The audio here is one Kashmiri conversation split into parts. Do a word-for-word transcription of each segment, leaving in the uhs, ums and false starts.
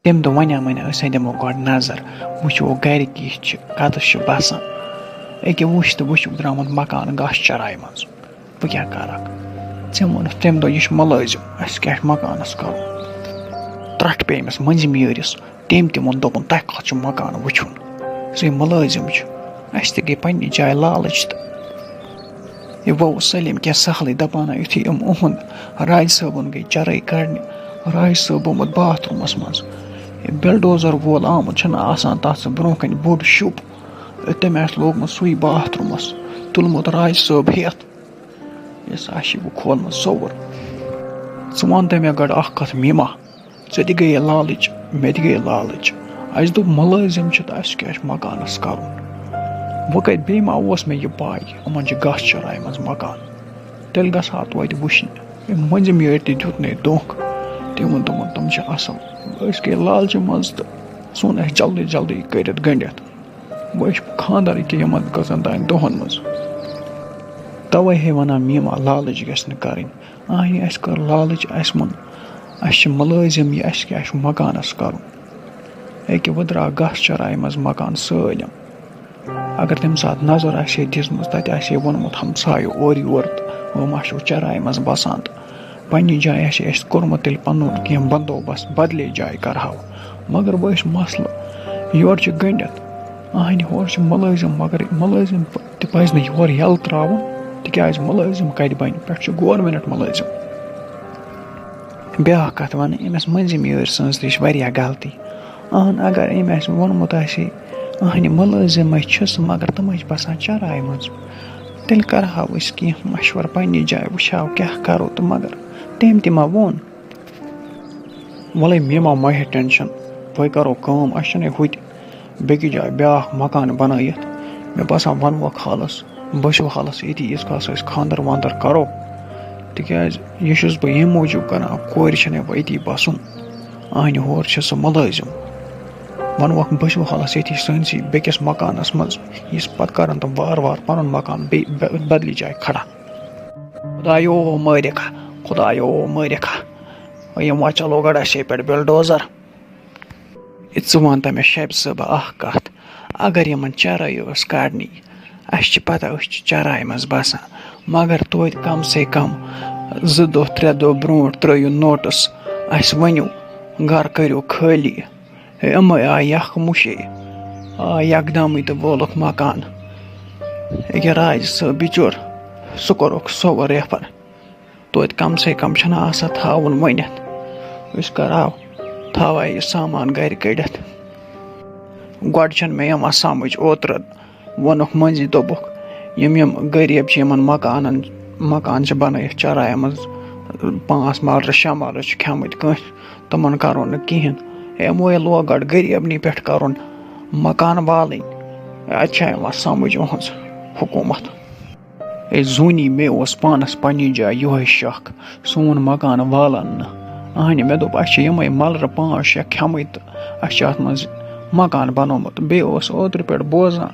تٔمۍ دوٚپ، "وَنیا وَنیا، أسۍ ہے دِمو گۄڈٕ نظر، وٕچھو گَرِ کِتھ چھِ، کَتَس چھِ بَسان۔ أکیٛاہ وٕچھ تہٕ وٕچھُکھ درٛامُت مکان گاسہٕ چَراے منٛز۔ وۄنۍ کیٛاہ کَرَکھ؟ ژےٚ ووٚنُتھ تَمہِ دۄہ، یہِ چھُ مُلٲزِم، اَسہِ کیٛاہ چھُ مکانَس کَرُن؟" ترٛٹھ پیٚیہِ أمِس مٔنٛزِم یٲرِس۔ تٔمۍ تہِ ووٚن، دوٚپُن، "تۄہہِ کَتھ چھُ مکان وٕچھُن؟ سُے مُلٲزِم چھُ، اَسہِ تہِ گٔے پنٛنہِ جایہِ لالٕچ تہٕ۔" یہِ ووٚو سٲلِم کینٛہہ سہلٕے، دَپان، یُتھُے یِم اُہُنٛد راج صٲبُن گٔے چَرٲے کَڑنہِ، راج صٲب آمُت باتھ روٗمَس منٛز۔ یہِ بلڈوزر وول آمُت چھُنہٕ آسان تَتھ سُہ برٛونٛہہ کَنہِ بوٚڑ شُپ، تٔمۍ آسہِ لوگمُت سُے باتھ روٗمَس، تُلمُت راج صٲب ہٮ۪تھ۔ یہِ سا چھِ وۄنۍ کھولمُت سوٚوُر۔ ژٕ وَن تہٕ مےٚ گۄڈٕ اَکھ کَتھ، میٖما، ژےٚ تہِ گٔیے لالٕچ، مےٚ تہِ گٔیے لالٕچ۔ اَسہِ دوٚپ، مُلٲزِم چھِ تہٕ اَسہِ کیٛاہ چھُ مکانَس کَرُن؟ وۄنۍ کَتہِ بیٚیہِ ما اوس مےٚ یہِ پَے، یِمَن چھِ گاسہٕ چَراے منٛز مکان؟ تیٚلہِ گژھٕ ہا توتہِ وٕچھنہِ۔ أمۍ مٔنٛزِم یٲرۍ تہِ دیُت نَے دھونٛکھٕ۔ تٔمۍ ووٚن، دوٚپُن، "تِم چھِ اَصٕل۔" أسۍ گٔے لالچہِ منٛز تہٕ ژھُن اَسہِ جلدی جلدی کٔرِتھ گٔنٛڈِتھ۔ وۄنۍ چھُ خانٛدر ییٚکیٛاہ یِمَن کٔژَن تام دۄہَن منٛز۔ تَوَے ہے وَنان، میٖما، لالٕچ گژھِ نہٕ کَرٕنۍ۔ اَہنہِ، اَسہِ کٔر لالٕچ، اَسہِ ووٚن، اَسہِ چھِ مُلٲزِم یہِ، اَسہِ کیٛاہ چھُ مکانَس کَرُن؟ أکیٛاہ وۄنۍ درٛاو گاسہٕ چَراے منٛز مکان سٲلِم۔ اگر تَمہِ ساتہٕ نظر آسہِ ہے دِژمٕژ، تَتہِ آسہِ ہے ووٚنمُت ہمسایو اورٕ یور تہٕ وۄنۍ ما چھُو چَراے منٛز بَسان تہٕ پنٛنہِ جایہِ آسہِ ہے اَسہِ کوٚرمُت تیٚلہِ پَنُن کینٛہہ بندوبست، بدلے جایہِ کَرٕہاو۔ مگر وۄنۍ چھُ مسلہٕ، یورٕ چھِ گٔنٛڈِتھ، اَہنہِ ہورٕ چھِ مُلٲزِم، مگر مُلٲزِم تہِ پَزِ نہٕ یورٕ یَلہٕ ترٛاوُن، تِکیٛازِ مُلٲزِم کَتہِ بَنہِ؟ پٮ۪ٹھٕ چھُ گورمٮ۪نٛٹ مُلٲزِم۔ بیٛاکھ کَتھ وَنہٕ، أمِس مٔنٛزِم یٲرۍ سٕنٛز تہِ چھِ واریاہ غلطی۔ اَہَن، اگر أمۍ اَسہِ ووٚنمُت آسہِ ہے، اَہَنہِ مُلٲزِم ہے چھُ سُہ، مگر تِم ہے چھِ بَسان چَراے منٛز۔ تیٚلہِ کَرٕہاو أسۍ کینٛہہ مَشوَرٕ پنٛنہِ جایہِ، وٕچھہاو کیٛاہ کَرو تہٕ، مگر تٔمۍ تہِ ما ووٚن۔ وَلَے مےٚ ما مہ ہےٚ ٹٮ۪نشَن، وۄنۍ کَرو کٲم، اَسہِ چھُنَے ہُتہِ بیٚکِس جایہِ بیٛاکھ مکان بَنٲیِتھ۔ مےٚ باسان، وَنوکھ حالَس، بہٕ چھُس حالَس ییٚتی، ییٖتِس کالَس أسۍ خانٛدَر وانٛدَر کَرو، تِکیٛازِ یہِ چھُس بہٕ ییٚمہِ موٗجوٗب کَران، کورِ چھَنہٕ وۄنۍ أتی بَسُن، اَہنہِ ہورٕ چھِ سُہ مُلٲزِم۔ وَنوکھ، بہٕ چھُس حالَس ییٚتی سٲنۍسٕے بیٚکِس مکانَس منٛز، یُس پَتہٕ کَرَن تِم وارٕ وارٕ پَنُن مکان بیٚیہِ بَ-، بَدلہِ جایہِ کھڑا۔ خۄدایو مٲرِکھ ہا، خۄدایو مٲرِکھ ہا، یِم وۄنۍ چَلو گۄڈٕ اَسے پٮ۪ٹھ بلڈوزر۔ ہے، ژٕ وَن تہٕ مےٚ، شیبہِ صٲبہ، اَکھ کَتھ، اگر یِمَن چَرٲے ٲس کَڑنی، اَسہِ چھِ پَتہ أسۍ چھِ چَراے منٛز بَسان، مگر توتہِ کَم سے کَم زٕ دۄہ ترٛےٚ دۄہ برونٛٹھ ترٛٲیِو نوٹِس، اَسہِ ؤنِو، گَرٕ کٔرِو خٲلی۔ ہے، یِمَے آے یَکھ مُشے، آے یَکدَمٕے تہٕ وولُکھ مکان۔ ییٚکیٛاہ راجہِ صٲب بِچور، سُہ کوٚرُکھ سوٚوُر ریفر۔ توتہِ کم سے کم چھُنہٕ آسان تھاوُن ؤنِتھ۔ أسۍ کَرہاو، تھاوہاو یہِ سامان گَرِ کٔڑِتھ۔ گۄڈٕ چھَنہٕ مےٚ یِوان سمجھ، اوترٕ ووٚنُکھ مٔنٛزی، دوٚپُکھ، یِم یِم غریٖب چھِ، یِمَن مکانَن، مکان چھِ بَنٲیِتھ چرایہِ منٛز، پانٛژھ مَلرٕ، شےٚ مَلرٕ چھِ کھٮ۪مٕتۍ کٲنٛسہِ، تِمَن کَرو نہٕ کِہیٖنۍ۔ ہے، یِموے لوگ گۄڈٕ غریٖبنٕے پٮ۪ٹھ کَرُن مکان والٕنۍ۔ اَتہِ چھا یِوان سمجھ یِہٕنٛز حکوٗمت؟ ہے زوٗنی، مےٚ اوس پانَس پنٛنہِ جایہِ یِہوٚے شک، سون مکان والَن نہٕ۔ اَہنہِ، مےٚ دوٚپ، اَسہِ چھِ یِمَے مَلرٕ پانٛژھ شےٚ کھٮ۪مٕتۍ تہٕ اَسہِ چھِ اَتھ منٛز مکان بنوومُت۔ بیٚیہِ اوس اوترٕ پٮ۪ٹھ بوزان،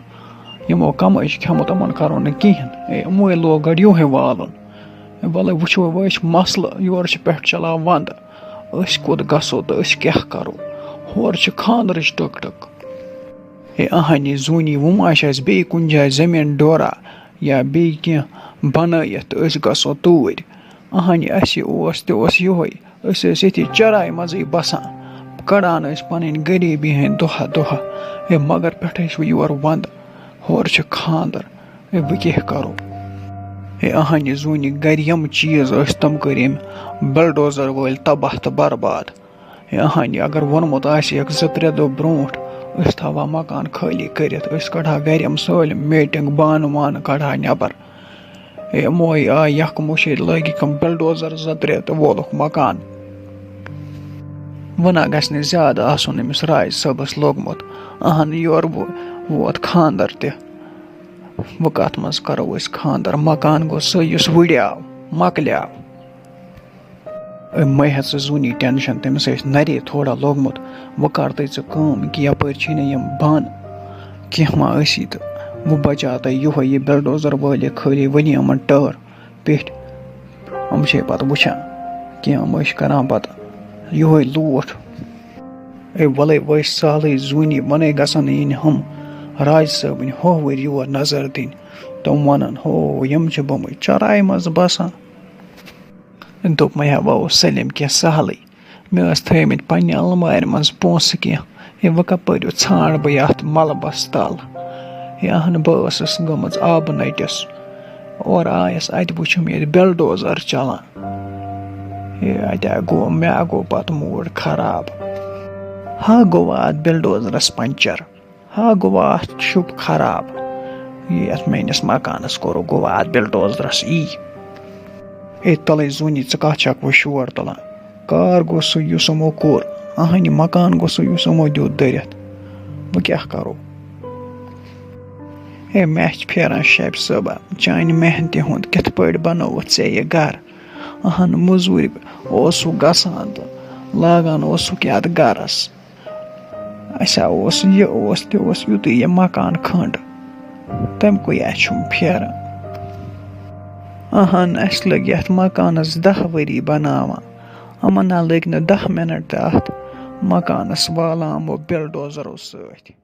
یِمو کَمٲے چھِ کھٮ۪مُت، یِمَن کَرو نہٕ کِہیٖنۍ۔ ہے، یِموٕے لوگ گۄڈٕ یِہوٚے والُن۔ ہے، وَلہٕ وٕچھو، وۄنۍ چھِ مسلہٕ، یورٕ چھِ پٮ۪ٹھٕ چلان وَندٕ۔ أسۍ کوٚت گژھو تہٕ أسۍ کیٛاہ کَرو؟ ہورٕ چھِ خانٛدرٕچ ٹٕک ٹٕک۔ ہے اَہنہِ زوٗنی، وۄنۍ ما آسہِ اَسہِ بیٚیہِ کُنہِ جایہِ زٔمیٖن ڈورا یا بیٚیہِ کینٛہہ بَنٲیِتھ تہٕ أسۍ گژھو توٗرۍ؟ اَہنہِ اَسہِ اوس تہِ اوس یِہوٚے، أسۍ ٲسۍ ییٚتھی چَراے منٛزٕے بَسان، کَڑان ٲسۍ پَنٕنۍ غریٖبی ہٕنٛدۍ دۄہ دۄہ۔ ہے مگر پٮ۪ٹھَے چھُ یورٕ وَندٕ، ہورٕ چھِ خانٛدر۔ ہے، وۄنۍ کیٛاہ کَرو؟ ہے، اَہنہِ زوٗنہِ، گَرِ یِم چیٖز ٲسۍ، تِم کٔرۍ أمۍ بلڈوزر وٲلۍ تباہ تہٕ برباد۔ ہے، اَہنہِ، اگر ووٚنمُت آسہِ ہَکھ زٕ ترٛےٚ دۄہ برونٛٹھ، أسۍ تھاوہا مکان خٲلی کٔرِتھ، أسۍ کَڑہا گَرِ یِم سٲلِم میٹِنٛگ بانہٕ وانہٕ کَڑہا نٮ۪بر۔ ہے، یِموے آے یَکھ مُشِتھ، لٲگِکھ یِم بلڈوزر زٕ ترٛےٚ تہٕ وولُکھ مکان۔ وۄنۍ گژھِ نہٕ زیادٕ آسُن أمِس راج صٲبَس لوٚگمُت۔ اَہن، یورٕ وو-، ووت خانٛدر تہِ۔ وۄنۍ کَتھ منٛز کَرو أسۍ خانٛدر؟ مکان گوٚو سُے یُس وُڈیو، مۄکلیو۔ أمۍ مَے ہےٚ ژٕ زوٗنی ٹٮ۪نشَن، تٔمِس ٲسۍ نَرے تھوڑا لوٚگمُت۔ وۄنۍ کَر تہٕ ژٕ کٲم، کہِ یَپٲرۍ چھِی نہٕ یِم بانہٕ کینٛہہ ما ٲسی تہٕ وۄنۍ بَچاو تۄہہِ یِہوٚے یہِ بلڈوزر وٲلِتھ خٲلی ؤنی یِمَن ٹٲر پیٚٹھۍ۔ یِم چھے پَتہٕ وٕچھان کینٛہہ، یِم ٲسۍ کَران پَتہٕ یِہوٚے لوٗٹھ۔ اے وَلَے وٲے سہلٕے زوٗنی، وَنَے گژھن یِنۍ ہُم راج صٲبٕنۍ ہووٕرۍ یور نظر دِنۍ۔ تِم وَنَن، ہو، یِم چھِ بَمٕے چَراے منٛز بَسان۔ دوٚپمَے ہا، وۄنۍ اوس سٲلِم کینٛہہ سہلٕے۔ مےٚ ٲس تھٲومٕتۍ پنٛنہِ اَلمارِ منٛز پونٛسہٕ کینٛہہ۔ ہے، وۄنۍ کَپٲرۍ ژھانٛڈ بہٕ یَتھ مَلبَس تَل؟ ہے، اَہَن، بہٕ ٲسٕس گٔمٕژ آبہٕ نٔٹِس۔ اورٕ آیَس، اَتہِ وٕچھُم ییٚتہِ بلڈوزر چَلان۔ ہے، اَتہِ ہا گوٚو، مےٚ ہا گوٚو پَتہٕ موٗڈ خراب۔ ہا گوٚو اَتھ بلڈوزرَس پنٛچر۔ ہا گوٚو اَتھ شُپ خراب۔ یہِ یَتھ میٛٲنِس مکانَس کوٚرُکھ، گوٚو اَتھ بلڈوزرَس یی۔ ہے، تَلَے زوٗنی، ژٕ کَتھ چھَکھ وۄنۍ شور تُلان؟ کار گوٚو سُہ، یُس یِمو کوٚر۔ اَہَنہِ مکان گوٚو سُہ، یُس یِمو دیُت دٔرِتھ۔ وۄنۍ کیٛاہ کَرو؟ ہے، مےٚ چھِ پھیران شبِ صٲبہ، چانہِ محنتہِ ہُنٛد کِتھ پٲٹھۍ بنووُتھ ژےٚ یہِ گرٕ؟ اہن، مٔزوٗرۍ اوسُکھ گژھان تہٕ لاگان اوسُکھ یَتھ گرس۔ اَسہِ ہا اوس یہِ اوس تہِ اوس یُتُے یہِ مکان کھٔنٛڈ، تَمہِ کُے اَسہِ چھُم پھیران۔ اہن، اَسہِ لٔگۍ یَتھ مکانس دَہ ؤری بناوان، یِمن ہا لٔگۍ نہٕ دَہ مِنٹ تہِ اَتھ مکانس والان یِمو بلڈوزرو سۭتۍ۔